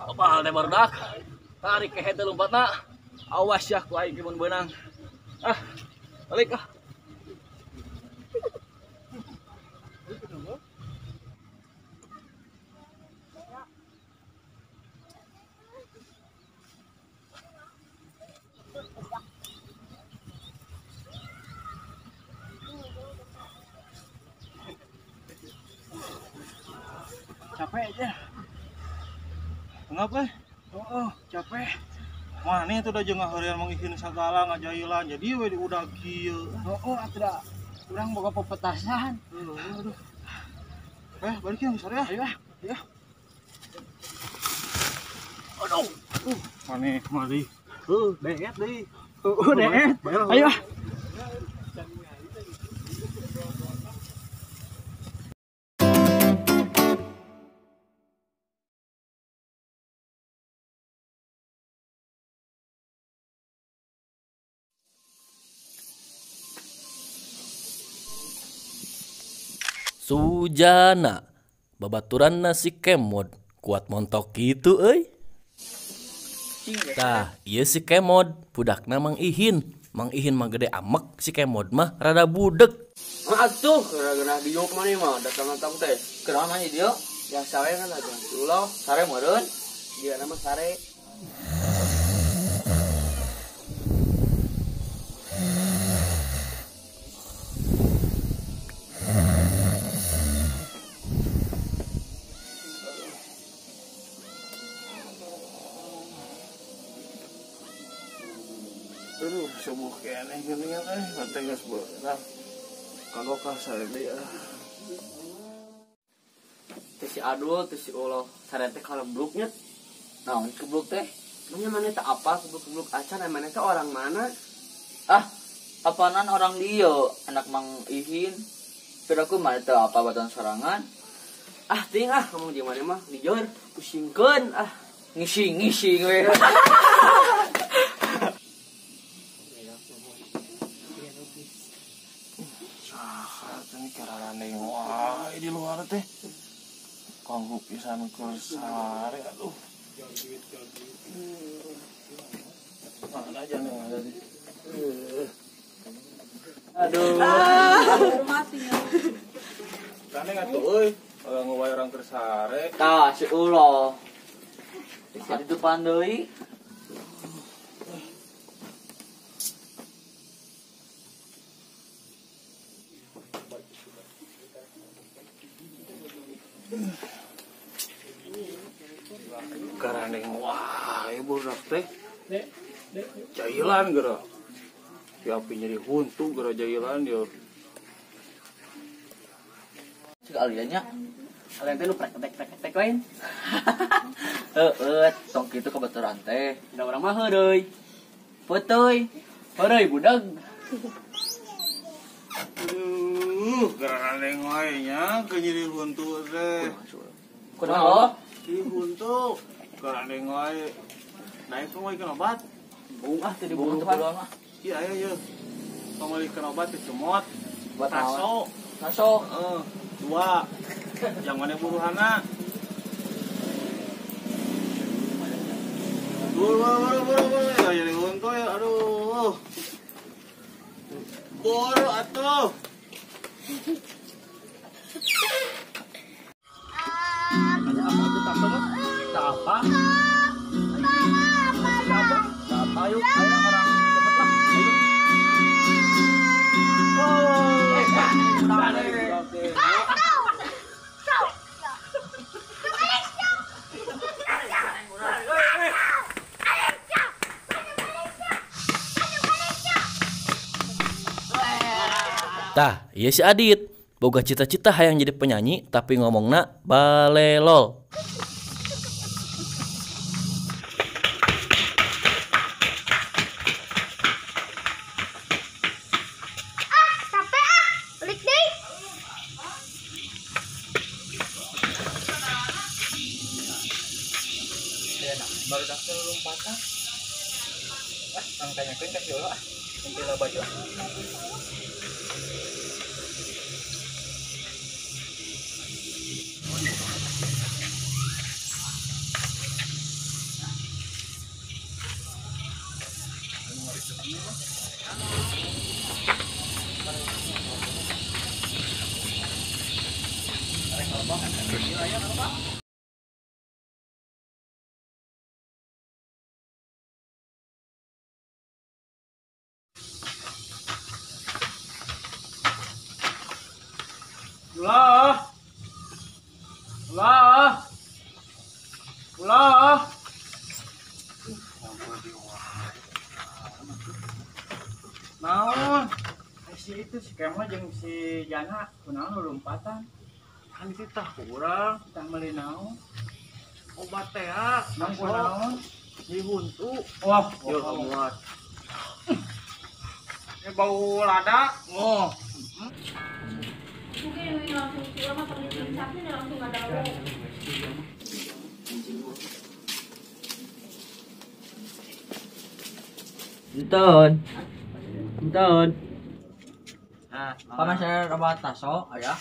Apal teh barudak. Tarik ke hete lompatna. Awas ya ku aing mun beunang. Ah, balik ah. Capek aja. Kenapa? Oh, capek. Mana itu udah jeung ngaheurean mangihkeun sagala ngajailan. Jadi we di udah kieu. Oh, atuh da urang boga pepetasan. Aduh. Balik yang sore ya. Ayo ah. Ya. Aduh. Maneh mari. Deet deui. Deet. Ayo ah. Sujana babaturanna si Kemod kuat montok gitu euy. Tah, ieu si Kemod budakna Mang Ihin. Mang Ihin mah gede amek, si Kemod mah rada budek. Atuh, gara-gara diuk maneh mah datang-datang teh. Kunaon mah dieu? Biasa we kan atuh. Ulah sare meureun. Dia nama sare. Aduh, subuh keneh geuningan euy, mate geus beurang. Kagok ka sare deui ah. Teh si Adul, teh si Uloh, sare teh kalembluk nya. Naon kebluk teh? Manya maneh teh apa kebluk-kebluk acan, maneh teh orang mana? Ah, apanan orang dieu, anak Mang Ihin. Piraku maneh teh apa batan sorangan? Ah, ting ah, ngomong jeung maneh mah lieur, pusingkeun ah. Ngising-ngising we. Kararandeng wae di luar teh. Kanggo pisan keur sare aduh. Mana aja nih ada di. Aduh. Randeng atuh euy, kalau wae orang keur sare. Tah si Uloh. Bisa ditupan deui. Karandeng wae budak teh. Jailan geura. Siapa nyeri huntu geura jailan dia. Cik aliannya. Alian teh nu prek-tek-prek-tek lain. Heeh, tong kitu kabaturan teh. Da urang mah heureuy. Peuteuy. Heureuy budak. Aduh, karandeng wae nya ke nyeri huntu teh. Kunaon? Nyeri huntu. Karandeng wae. Naik wae kana obat. Bung ah teu dibutuhan mah. Iya ayo ye. Tong meuli kana obat teh cemot. Buat taso. Taso. Heeh, dua. Yang mana buruhana? Buru buru buru buru. Ya nyeri huntu ya aduh. Buru atuh. Ada apa tuh tato mah? Tak apa? Apa? Tak apa yuk, ayo orang cepet lah. Ayo. Oh, Tah, ieu si Adit. Boga cita-cita hayang jadi penyanyi tapi ngomongna balelol. Ah, capek ah. Balik deh. Baru daftar lompatan. Ah, nang tanyakeun ka si Ulo ah. Kumpul baju ah. Ulah. Ulah. Ulah. Naon? Si itu si Kemo jeung si Jana kunaon lompatan? Kan titah kurang, titah meuli naon? Obat teh ah, naon? Dihuntu. Wah, yo obat. Ini bau lada. Oh. Mungkin langsung mah langsung ada. Enton. Enton. Nah, paman saya obat taso aya.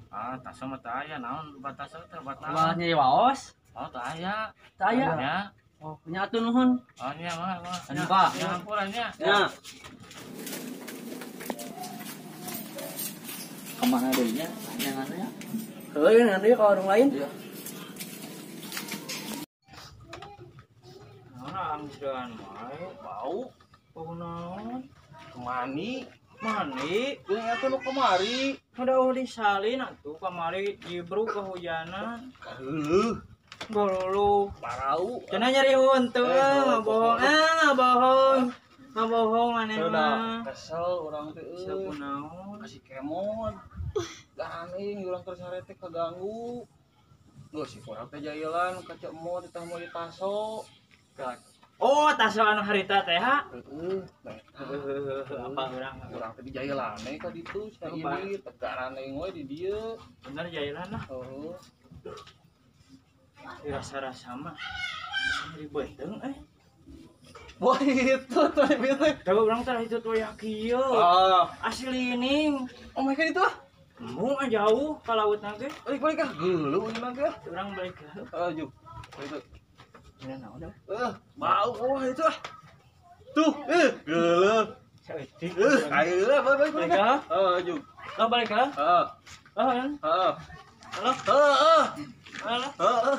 Ah, taso mah teu aya naon obat taso teh obat naon? Obat nyeri waos. Oh, teu aya. Teu aya. Nya. Oh, nya atuh nuhun. Oh, nya mah mah. Anu, Pak. Nya hampura nya. Nya. Kemana deui nya? Nyangan nya. Heuh, nanti ke warung lain. Iya. Naon anggean wae, bau. Bau naon? Kemani? Mani, jeung atuh nu kamari. Udah disalin atuh kamari jibru kehujanan. Kaheuleuh. Golulu. Barau. Cenah nyeri huntu, ngabohong. Ah, ngabohong. Ngabohong maneh mah. Kesel urang teh euy. Sakunaon? Kasih kemon. Ganing urang keur sare teh kaganggu. Geus si urang teh jailan ka Ceu Emo teh moal ditaso. Oh, taso anu harita teh ha? Heeh. Apa urang? Urang teh dijailan we ka ditu sia ini tegaran aing we di dieu. Bener jailan lah. Heeh. Rasa-rasa mah nyeri beuteung euy. Wah itu tuh teh. Tapi urang teh itu tuh ya kieu. Ah, asli ning. Oh my god itu ah. Embung ah jauh ka laut na ge. Balik-balik ah. Geuleuh ieu mah ge. Urang balik ke. Heeh, juk. Itu. Naon dah? Bau wah itu ah. Tuh, geuleuh. Saeutik. Ayo lah balik balik. Heeh, juk. Lah balik ka? Heeh. Heeh. Heeh. Halo. Heeh. Halo. Heeh.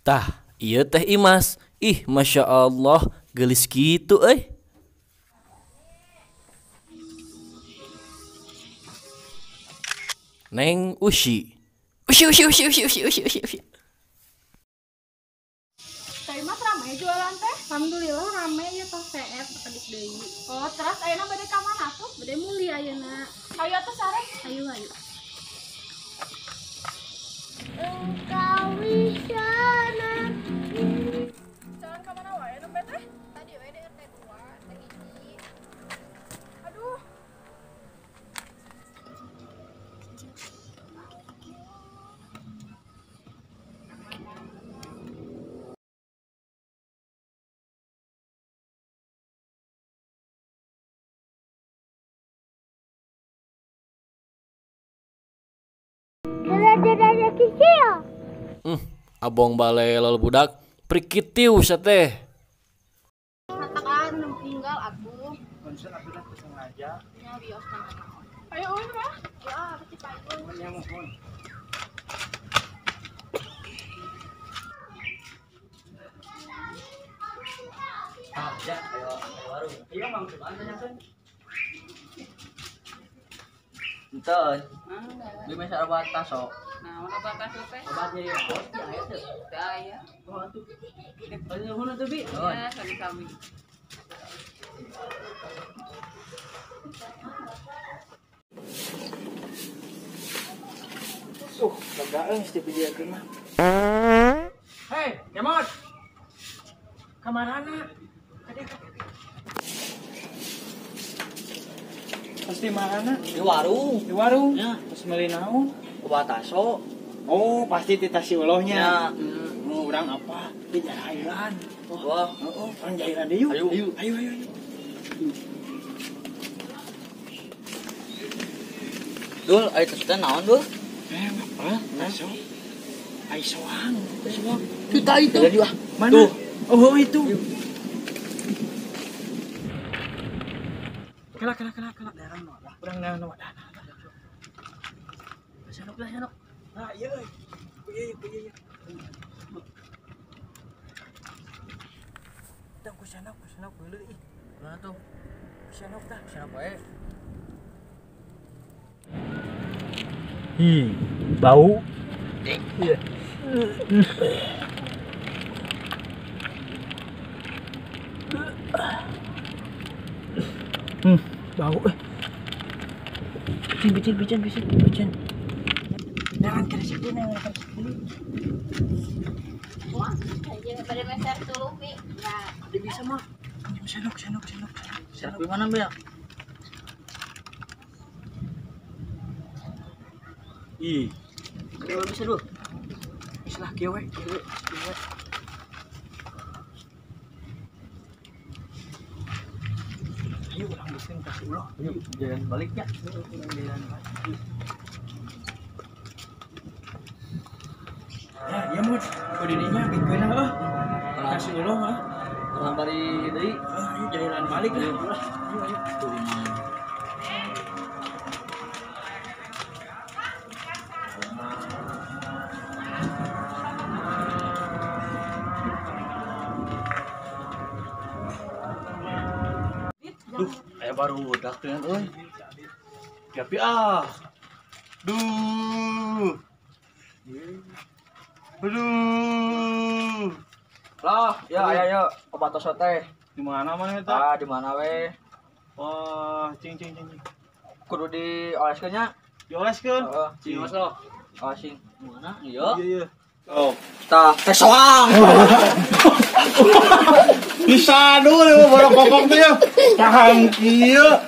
Tah, ieu teh Imas. Ih, Masya Allah, geulis kitu euy. Neng Usi. Usi usi usi usi usi usi usi usi. Teh Imas rame jualan teh? Alhamdulillah rame ya tos CF kedik deui. Oh, terus ayeuna bade ka mana tuh? Bade muli ayeuna. Ayo atuh sare. Ayo ayo. Engkau wisana. Jalan ka mana wae nembe teh? Tadi we di RT 2, teh hiji. Aduh. Abong balelol budak prikitiu sateh. Katakan tinggal atuh. Konsen atuh teh sengaja. Nya wios mah. Ayo euy mah. Ya, pasti payung. Nya mohon. Ah, ya, ayo ayo warung. Ayo mang cobaan tanyakeun. Enton. Beli meser obat taso. Naon obat taso teh? Obat nyeri waos teu aya teu? Teu aya. Oh atuh. Nuhun atuh Bi. Ya, sami-sami. Lega euy geus dipijiekeun mah. Hei, Kemot. Kamarana? Pasti marana? Di warung. Di warung? Ya. Terus meuli naon? Obat taso. Oh, pasti titah si ulohnya. Ya. Mau urang apa? Di jailan. Wah, heeh, urang jailan deui yuk. Ayo. Ayo, ayo, ayo. Dul, ayo teh naon, Dul? Apa? Taso. Ai soang. Soang. Kita itu. Mana? Tuh. Oh, itu. Kela kela kela kela. Urang naon wadah. Senok lah senok. Nah, iya euy. Ieu ieu ieu. Tah ku senok heuleuh ih. Mana tuh? Ku senok tah. Senok wae. Ih, bau. Iya. Bau eh. Bicin bicin bicin bicin. Jangan keresek deh, jangan keresek dulu. Wah, jangan pada meser dulu, Mi. Ya, ada bisa mah. Senok senok senok. Senok di mana, Mbak? Ih. Kenapa bisa dulu? Bisa lah, kieu we, kieu we. Ayo urang beuseun ka si Uloh. Ayo jalan baliknya. Jalan balik. Ya, ya mut. Ku didinya bikeun heuh. Ka si Uloh heuh. Urang bari deui. Ayo jalan balik lah. Ayo ayo. Duh, aya barudak teh euy. Tapi ah. Duh. Aduh. Lah, ya aya ya obat toso teh. Di mana mana eta? Ah, di mana we? Wah, cing cing cing. Kudu dioleskeun nya. Dioleskeun? Heeh, cing os lo. Oh, sing. Mana? Iya. Iya, iya. Oh. Tah, teh soang. Bisa dulu borok kokok teh ya. Tahan kieu.